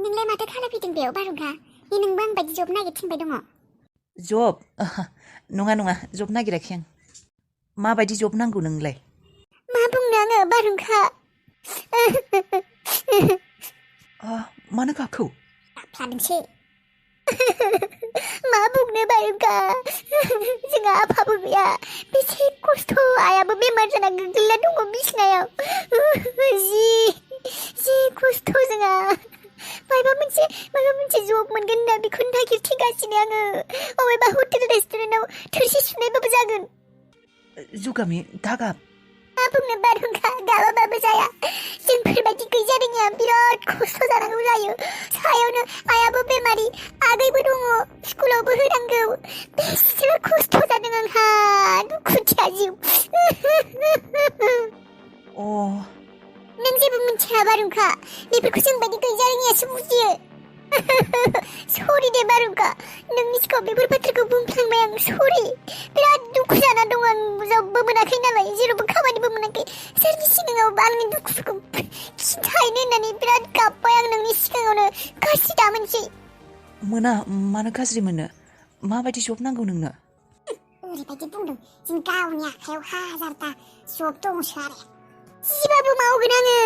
नोंलाय माथो खालामफैदों बेयाव बारहुंखा? नोंबो आं बायदि जब नागिरथिंबाय दङ। जब? नङा जब नागिराखै आं। माबायदि जब नांगौ नोंलाय? मा बुंनो आङो बारहुंखा। मानो गाबखौ? गाबफ्लादोंसो। मा बुंनो बारहुंखा। जोंहा आफाबो गैया। बेसे खस्थ' आइयाबो बेमार जाना गोग्लैना दङ बिसिनायाव। जि खस्थ' जोंहा। माबा मोनसे जब मोनगोन होनना बेखौ नागिरथिंगासिनो आङो। अबेबा हटेल रेस्टुरेन्टाव थोरसि सुनायबाबो जागोन। जुगामि दागाब। मा बुंनो बारहुंखा, गाबाबाबो जाया। जोंफोरबायदि गैजारोङिया बिराद खस्थ' जानांगौ जायो। सायावनो आइयाबो बेमारि, आगैबो दङ, स्कुलावबो होनांगौ। बेसे खस्थ' जादों आंहा, दुखुथिया जिउ। नों जेबो मिथिया बारहुंखा, बेफोरखौ जोंबायदि गैजारोङियासो बुजियो। सरि दे बारहुंखा, नोंनि सिगाङाव बेफोर बाथ्राखौ बुंफ्लांबाय आं, सरि। बिराद दुखु जाना दं आं, जबबो मोनाखै नालाय, जेरावबो खामानिबो मोनाखै। सोरनि सिगाङाव आंनि दुखुफोरखौ खिन्थाहैनो होननानै बिराद गाबबाय आं नोंनि सिगाङावनो। गाज्रि दामोनसै। मोना, मानो गाज्रि मोनो? माबायदि जब नांगौ नोंनो? ओरैबायदि बुंदों, जों गावनि आखायाव 1000टा जब दंसो आरो। जिबाबो मावगोन आङो।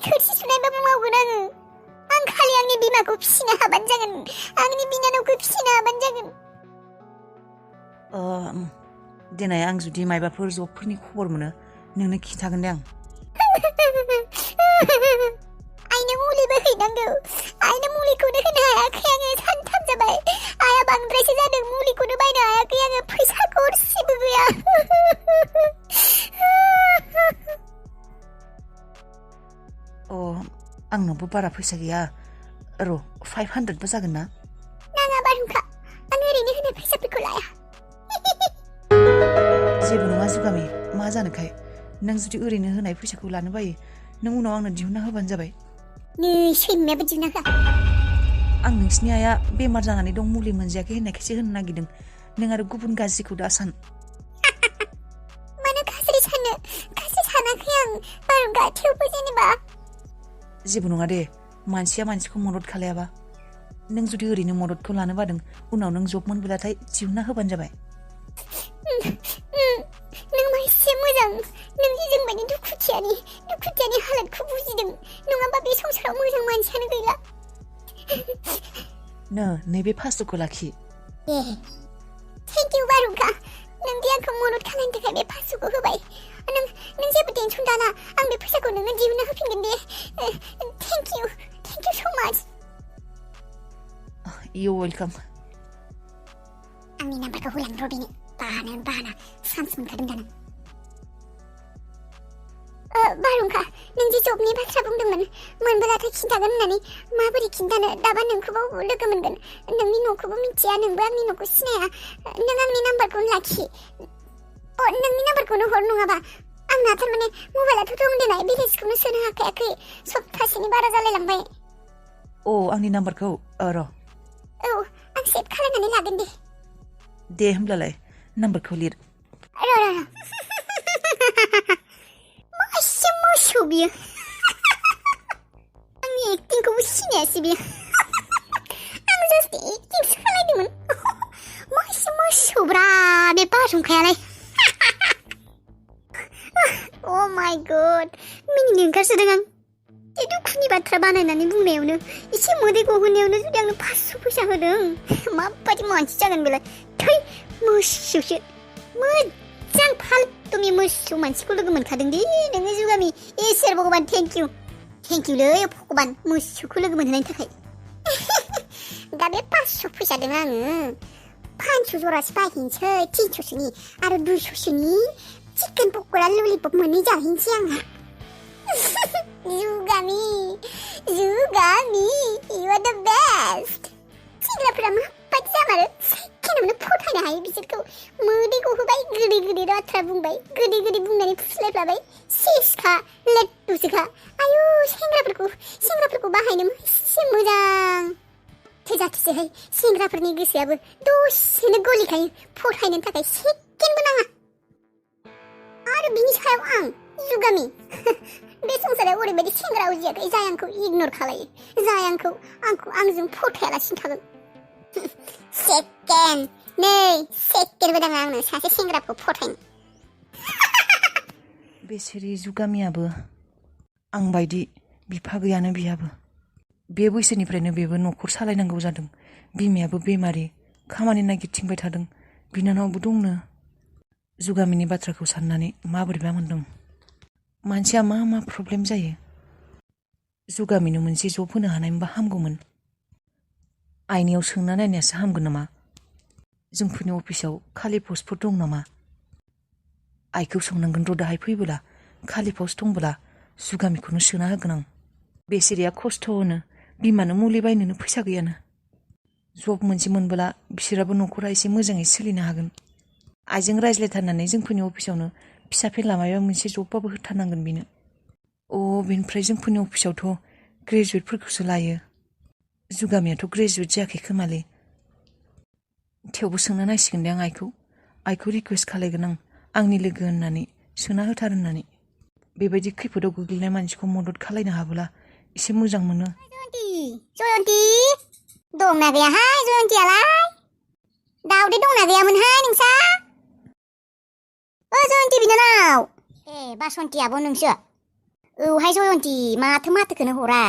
थोरसि सुनायबाबो मावगोन आङो। आं खालि आंनि बिमाखौ फिसिनो हाबानो जागोन, आंनि बिनानावखौ फिसिनो हाबानो जागोन। देनाय आं जुदि मायबाफोर जबफोरनि खबर मोनो, नोंनो खिन्थागोन दे आं। आइनो मुलिबो हैनांगौ। आइनो मुलिखौनो होनो हायाखै आङो, सानथाम जाबाय। आइया बांद्रायसो जादों, मुलिखौनो बायनो हायाखै आङो, फैसा गरसेबो गैया। आंनावबो बारा फैसा गैया। र' 500बो जागोन ना? नाङा बारहुंखा, आं ओरैनो होनाय फैसाफोरखौ लाया। जेबो नङा जुगामि, मा जानोखाय? नों जुदि ओरैनो होनाय फैसाखौ लानो बायो, नों उनाव आंनो दिहुनना होबानो जाबाय। नै सैमायाबो दिहुनना होआ। आं नोंसिनि आइया बेमार जानानै दं, मुलि मोनजायाखै होननायखायसो होनो नागिरदों। नों आरो गुबुन गाज्रिखौ दा सान। मानो गाज्रि सानो? गाज्रि सानाखै आं बारहुंखा, थेवबो जेनेबा। जेबो नङा दे, मानसिया मानसिखौ मदद खालायाबा। नों जुदि ओरैनो मददखौ लानो बादों, उनाव नों जब मोनबोलाथाय दिहुनना होबानो जाबाय। नों मा एसे मोजां, नोंनि जोंबायदि दुखुथियानि हालोदखौ बुजिदों। नङाबा बे संसाराव मोजां मानसियानो गैला। नैबे 500खौ लाखि। थेंक इउ बारहुंखा, नों दि आंखौ मदद खालामनो थाखाय बे 500खौ होबाय। नों जेबो टेनसन दाला, आं बे फैसाखौ नोंनो दिहुनना होफिनगोन दे। Thank you so' much. You welcome. आंनि नाम्बारखौ होलां रबिनो, बाहाना चान्स मोनखादों दाना। बारहुंखा, नों जे जबनि बाथ्रा बुंदोंमोन, मोनबोलाथाय खिन्थागोन होननानै, माबोरै खिन्थानो? दाबा नोंखौबो लोगो मोनगोन, नोंनि न'खौबो मिथिया, नोंबो आंनि न'खौ सिनाया। नों आंनि नाम्बारखौनो लाखि। नोंनि नाम्बारखौनो हर, नङाबा। आंना थारमाने मबाइलाथ' दं देनाय, बेलेन्सखौनो सोनो हाखायाखै, सप्तासेनि बारा जालायलांबाय। आंनि नाम्बारखौ र'। आं सेभ खालामनानै लागोन दे। दे होमब्लालाय, नाम्बारखौ लिर। र'। मासे मोसौ बियो। आंनि एक्टिंखौबो सिनायासै बियो। आं जास्ट एक्टिंसो खालायदोंमोन। मासे मोसौब्रा बे बारहुंखायालाय। माय गड, मिनिनो ओंखारसोदों आं। बे दुखुनि बाथ्रा बानायनानै बुंनायावनो, एसे मोदै गहोनायावनो जुदि आंनो 500 फैसा होदों, माबायदि मानसि जागोन बेलाय? थै, मोसौसो। मोजां फाल्तुनि मोसौ मानसिखौ लोगो मोनखादों दे नोङो जुगामि। इसोर भगबान, थेंक इउलै भगबान, मोसौखौ लोगो मोनहोनायनि थाखाय। दा बे 500 फैसादों आङो 500 जरासो बायहैनोसै, 300सोनि आरो 200सोनि चिकेन पक'रा ललिपप मोननै जाहैनोसै आङो। जुगामि, you are the best. सेंग्राफोरा माबायदि जामारो, सेकेन्डआवनो फोथायनो हायो बिसोरखौ। मोदै गहोबाय, गोदै बाथ्रा बुंबाय, गोदै बुंनानै फुस्लायफ्लाबाय, सेसखा, लेट्टुसोखा। आयु, सेंग्राफोरखौ बाहायनो एसे मोजां। थोजाथोसैहाय, सेंग्राफोरनि गोसोआबो दसेनो गलिखायो, फोथायनो थाखाय सेकेन्डबो नाङा। आरो बिनि सायाव आं जुगामि बे संसाराव ओरैबायदि सेंग्रा उजियाखै जाय आंखौ इगनर खालायो जाय आंजों फोथायालासिनो थागोन सेकेन्डबो नाङा आंनो सासे सेंग्राखौ फोथायनो बेसेरि जुगामियाबो आं बायदि बिफा गैयानो बिहाबो बे बैसोनिफ्रायनो बेबो न'खर सालायनांगौ जादों बिमायाबो बेमारि खामानि नागिरथिंबाय थादों बिनानावबो दंनो जुगामिनि बाथ्राखौ साननानै माबोरैबा मोनदों मानसिया मा प्रब्लेम जायो जुगामिनो मोनसे जब होनो हानायमोनबा हामगौमोन आइनियाव सोंना नायनायासो हामगोन नामा जोंफोरनि अफिसाव खालि पस्टफोर दं नामा आइखौ सोंनांगोन र' दाहाय फैबोला खालि पस्ट दंबोला जुगामिखौनो सोना होगोन आं बेसेरिया खस्थ' होनो बिमानो मुलि बायनोनो फैसा गैयानो जब मोनसे मोनबोला बिसोराबो न'खरा एसे मोजाङै सोलिनो हागोन आइजों रायज्लायथारनानै जोंफोरनि अफिसावनो फिसा फेनला माबा मोनसे जबबाबो होथारनांगोन बेनो बेनिफ्राय जोंफोरनि अफिसावथ' ग्रेजुवेटफोरखौसो लायो जुगामियाथ' ग्रेजुवेट जायाखै खोमालै थेवबो सोंना नायसिगोन दे आं आइखौ रिकुवेस्ट खालायगोन आं आंनि लोगो होननानै सोना होथार होननानै बेबायदि खैफोदाव गोग्लैनाय मानसिखौ मदद खालायनो हाबोला एसे मोजां मोनो जयन्ती दंना गैयाहाय जयन्तीयालाय दाउदै दंना गैयामोनहाय नोंसा जयन्ती बिनानाव बासन्ती आब' नोंसो औहाय जयन्ती माथोखौनो हरा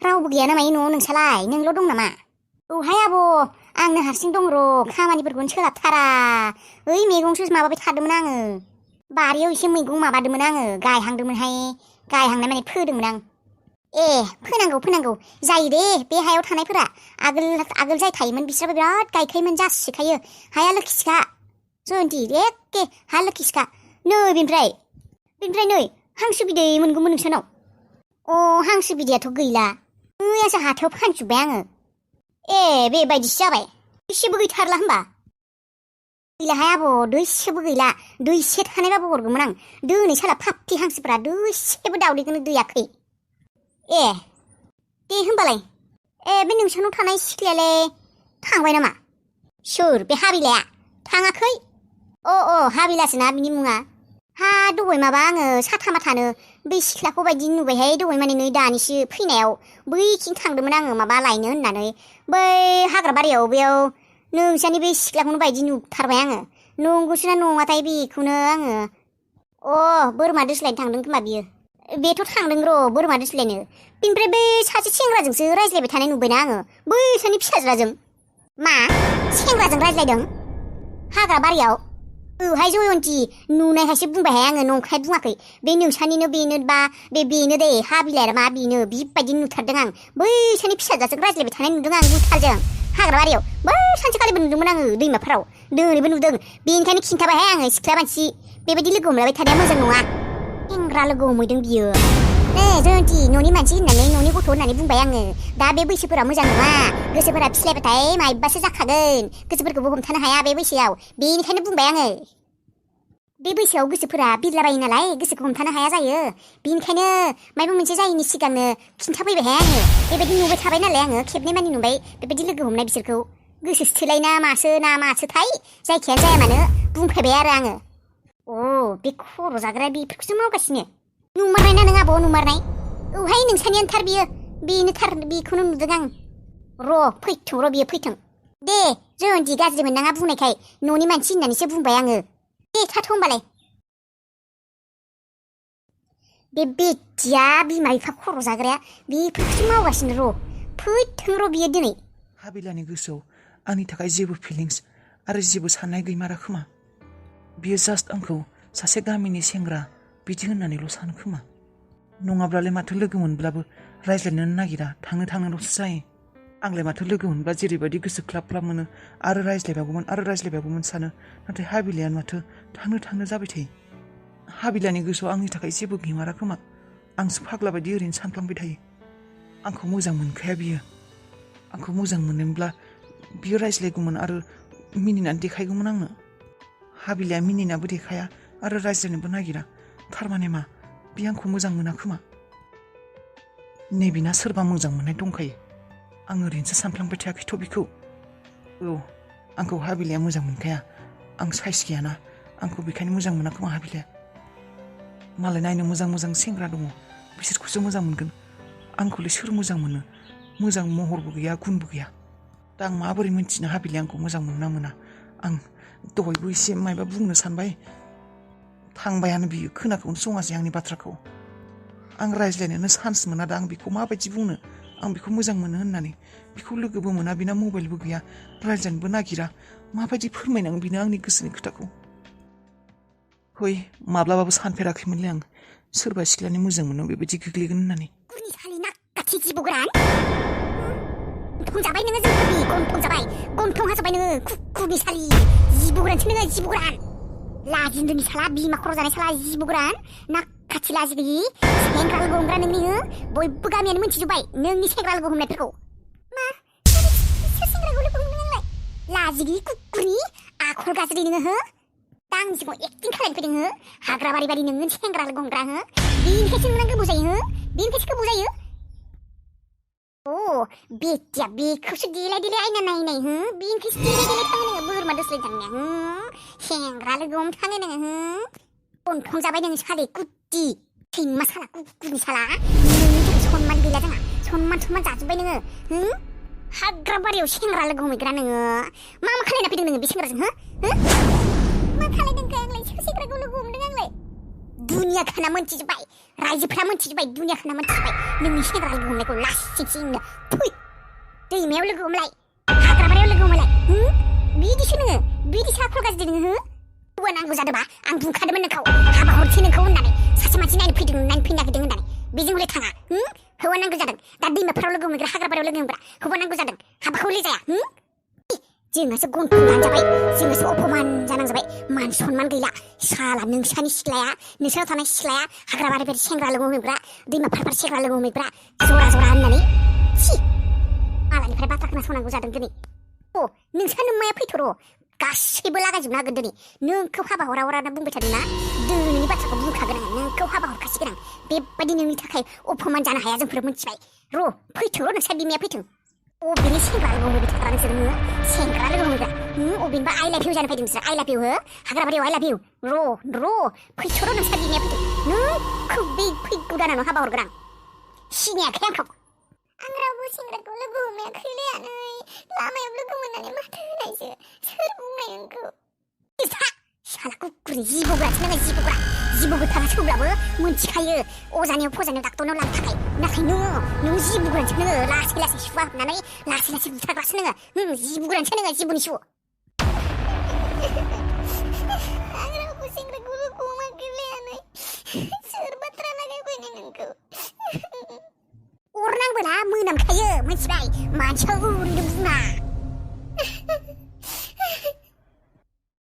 रावबो गैया नामा न'आव नोंसालाय नोंल' दं नामा औहाय आब' आंनो हारसिं दं र' खामानिफोरखौनो सोलाबथारा ओइ मैगंसो माबाबाय थादोंमोन आङो बारियाव एसे मैगं माबादोंमोन आङो गायहांदोंमोनहाय गायहांनाय माने फोदोंमोन आं फोनांगौ जायो दे बे हायाव थानायफोरा आगोल जाय थायोमोन बिस्राबो बिराद गायखायोमोन जासिखायो हाया लोखिसिखा जयन्ती एखे हा लोखिसिखा नै बेनिफ्राय नै हांसो बिदै मोनगौमोन नोंसानाव हांसो बिदैयाथ' गैला मैयासो हाथायाव फानजोब्बाय आङो बेबायदिसो जाबाय दैसेबो गैथारला होमबा गैलाहाय आब' दैसेबो गैला दैसे थानायबाबो हरगौमोन आं दिनै साला फाफ्थि हांसोफ्रा दैसेबो दावदैखौनो दैयाखै दे होमबालाय बे नोंसानाव थानाय सिख्लायालाय थांबाय नामा सोर बे हाबिलाया थाङाखै हाबिलासोना बिनि मुङा दहाय माबा आङो साथा माथानो बै सिख्लाखौ बायदि नुबायहाय दहाय माने नै दानिसो फैनायाव बैथिं थांदोंमोन आङो माबा लायनो होननानै बै हाग्रा बारियाव बेयाव नोंसानि बै सिख्लाखौनो बायदि नुथारबाय आङो नंगौसो ना नङाथाय बेखौनो आङो बोरमा दोस्लायनो थांदों खोमा बियो बेथ' थांदों र' बोरमा दोस्लायनो बेनिफ्राय बै सासे सेंग्राजोंसो रायज्लायबाय थानाय नुबायना आङो बैसानि फिसाज्लाजों मा सेंग्राजों रायज्लायदों हाग्रा बारियाव औहाय जयन्ती नुनायखायसो बुंबायहाय आङो नंखाय बुङाखै बे नोंसानिनो बेनोबा बेनो दे हा बिलाइया मा बेनो बिबायदि नुथारदों आं बैसानि फिसाजों रायज्लायबाय थानाय नुदों आं गुथालजों हाग्रा बारियाव बै सानसेखालिबो नुदोंमोन आङो दैमाफोराव दोनैबो नुदों बेनिखायनो खिन्थाबायहाय आङो सिख्ला मानसि बेबायदि लोगो हमलायबाय थानाया मोजां नङा सेंग्रा लोगो हमहैदों बियो जयन्ती न'नि मानसि होननानै न'नि गथ' होननानै बुंबाय आङो दा बे बैसोफोरा मोजां नङा गोसोफोरा फिस्लायबाथाय मायबासो जाखागोन गोसोफोरखौबो हमथानो हाया बे बैसोआव बेनिखायनो बुंबाय आङो बे बैसोआव गोसोफोरा बिरलाबायो नालाय गोसोखौ हमथानो हाया जायो बेनिखायनो मायबा मोनसे जायैनि सिगांनो खिन्थाफैबायहाय आङो बेबायदि नुबाय थाबाय नालाय आङो खेबनै मानि नुबाय बेबायदि लोगो हमनाय बिसोरखौ गोसोसो थोलायना मासोथाय जायखियानो जाया मानो बुंफैबाय आरो आङो बे खर' जाग्राया बेफोरखौसो मावगासिनो नुमारनाय ना नों आब' नुमारनाय औहाय नोंसानियानोथार बियो बेनोथार बेखौनो नुदों आं फैथों बियो फैथों दे जयन्ती गाज्रि मोननाङा बुंनायखाय न'नि मानसि होननानैसो बुंबाय आङो दे थाथ' होमबालाय बे बेटिया बिमा बिफा खर' जाग्राया बेफोरखौसो मावगासिनो फैथों बियो दिनै हाबिलानि गोसोआव आंनि थाखाय जेबो फिलिंस आरो जेबो साननाय गैमारा खोमा बियो जास्ट आंखौ सासे गामिनि सेंग्रा बिदि होननानैल' सानो खोमा नङाब्लालाय माथो लोगो मोनब्लाबो रायज्लायनो नागिरा थांनोल'सो जायो आंलाय माथो लोगो मोनब्ला जेरैबायदि गोसो ख्लाब ख्लाब मोनो आरो रायज्लायबावगौमोन सानो नाथाय हाबिलाया माथो थांनो जाबाय थायो हाबिलानि गोसोआव आंनि थाखाय जेबो गैमारा खोमा आंसो फाग्ला बायदि ओरैनो सानफ्लांबाय थायो आंखौ मोजां मोनखाया बियो आंखौ मोजां मोनोब्ला बियो रायज्लायगौमोन आरो मिनिनानै देखायगौमोन आंनो हाबिलाया मिनिनाबो देखाया आरो रायज्लायनोबो नागिरा थारमाने मा बि आंखौ मोजां मोना खोमा नैबिना सोरबा मोजां मोननाय दंखायो आं ओरैनोसो सानफ्लांबाय थायाखैथ' बिखौ आंखौ हाबिलाया मोजां मोनखाया आं साइस गैयाना आंखौ बेखायनो मोजां मोना खोमा हाबिलाया मालाय नायनो मोजां मोजां सेंग्रा दङ बिसोरखौसो मोजां मोनगोन आंखौलाय सोर मोजां मोनो मोजां महरबो गैया गुनबो गैया दा आं माबोरै मिन्थिनो हाबिलि आंखौ मोजां मोनना मोना आं दहायबो एसे मायबा बुंनो सानबाय थांबायानो बियो खोनाखौनो सङासै आंनि बाथ्राखौ आं रायज्लायनोनो चान्स मोना दा आं बेखौ माबायदि बुंनो आं बेखौ मोजां मोनो होननानै बेखौ लोगोबो मोना बिना मबाइलबो गैया रायज्लायनोबो नागिरा माबायदि फोरमायनांगोन बिनो आंनि गोसोनि खोथाखौ हय माब्लाबाबो सानफेराखैमोनलै आं सोरबा सिख्लानि मोजां मोनो बेबायदि गोग्लैगोन होननानै गुनि सालि नाक्काथि जिबौगोरान गन्थं जाबाय नोङो जोंनि गन्थं जाबाय गन्थं हासबाय नोङो कुकुरनि सालि जिबौगोरानसो नोङो जिबौगोरान लाजिन्दोनि साला बिमा खर' जानाय साला जिबौगोरान नाक्काथि लाजि गैयि सेंग्रा लोगो हमग्रा नोंनि बयबो गामियानो मोनथिजोब्बाय नोंनि सेंग्रा लोगो हमनायफोरखौ मा सोर सेंग्राखौ लोगो हमदों नोंलाय लाजि गैयि कुकुरनि आखल गाज्रि नोङो हो दा आं जिबआव एक्टिं खालायनो फैदों हो हाग्रा बारि बारि नोङो सेंग्रा लोगो हमग्रा हो बेनिखायसो नोंना गोबाव जायो हो बेनिखायसो गोबाव जायो अ बेटिया बेखौसो देलाय देलाय आयना नायनाय हो बेनिखायसो देलाय देलाय थाङो नोङो बोरमा दोस्लाय थांनाया हो सेंग्रा लोगो हमनो थाङो नोङो हो गन्थं जाबाय नोङो साले कुत्ति सैमा साला कुकुरनि साला नोंनि थाखाय सनमान गैला जोंहा सनमान जाजोब्बाय नोङो हो हाग्रा बारियाव सेंग्रा लोगो हमहैग्रा नोङो मा खालायना फैदों नोङो बे सेंग्राजों हो मा खालायदों आंलाय सोर सेंग्राखौ लोगो हमदों आंलाय दुनिया खाना मोनथिजोब्बाय रायजोफ्रा मोनथिजोब्बाय दुनिया खाना मोनथिजोब्बाय नोंनि सेंग्रा लोगो हमनायखौ लासिंसिंनो थुइ दैमायाव लोगो हमलाय हाग्रा बारियाव लोगो हमलाय बिदिसो नोङो बिदिसो आखल गाज्रि नोङो हो हौवा नांगौ जादोंबा आं बुंखादोंमोन नोंखौ हाबा हरसै नोंखौ होननानै सासे मानसि नायनो फैनो नागिरदों होननानै बेजों हले थाङा हौवा नांगौ जादों दा दैमाफोराव लोगो हमग्रा हाग्रा बारियाव लोगो हमग्रा हौवा नांगौ जादों हाबाखौ हले जाया जोंहासो गन्थं दानजाबाय जोंहासो अपमान जानांजाबाय मान सनमान गैला साला नोंसानि सिख्लाया नोंसानाव थानाय सिख्लाया हाग्रा बारि बारि सेंग्रा लोगो हमहैग्रा दैमा फार सेंग्रा लोगो हमहैग्रा जरा जरा होननानै सि मालायनिफ्राय बाथ्रा खोनासंनांगौ जादों दिनै नोंसा नोम्माया फैथ'र' गासैबो लागायजोबनो हागोन दिनै नोंखौ हाबा हरा होनना बुंबाय थादों ना दिनैनि बाथ्राखौ बुंखागोन आं नोंखौ हाबा हरखासिगोन आं बेबायदि नोंनि थाखाय अपमान जानो हाया जोंफोर मिथिबाय र' फैथ'र' नोंसा बिमाया फैथों अबेनि सेंग्रा लोगो हमहैबाय थाग्रा नोंसोर सेंग्रा लोगो हमहैग्रा अबेनिबा आइ लाभ इउ जानो फैदों नोंसोर आइ लाभ इउ हो हाग्रा बारियाव आइ लाभ इउ र' फैथ'र' नोंसा बिमाया फैथों नोंखौ बे फैगौ दानाव हाबा हरगोन आं सिनायाखै आंखौ आं रावबो सेंग्राखौ लोगो हमनायाखैलै आनै लामायाव लोगो मोननानै माथो होनायसो सोर बुंनाय नोंखौ साला कुकुरनि जिबौग्रासो नोङो जिबौ गोथारा थेवब्लाबो मोनथिखायो अजानियाव फजानियाव डाक्टरनाव लांनो थाखाय नाथाय नों जिबौग्रासो नोङो लासै लासै सुवा हाबनानै लासै लासै बुथारग्रासो नोङो जिबौग्रासो नोङो जिबौनि सु आं रावबो सेंग्राखौ लोगो हमाखैलै आनै सोर बाथ्रा लागायफैनाय नोंखौ अर नांबोला मोनामखायो मिथिबाय मानसिया ओरैनो बुङा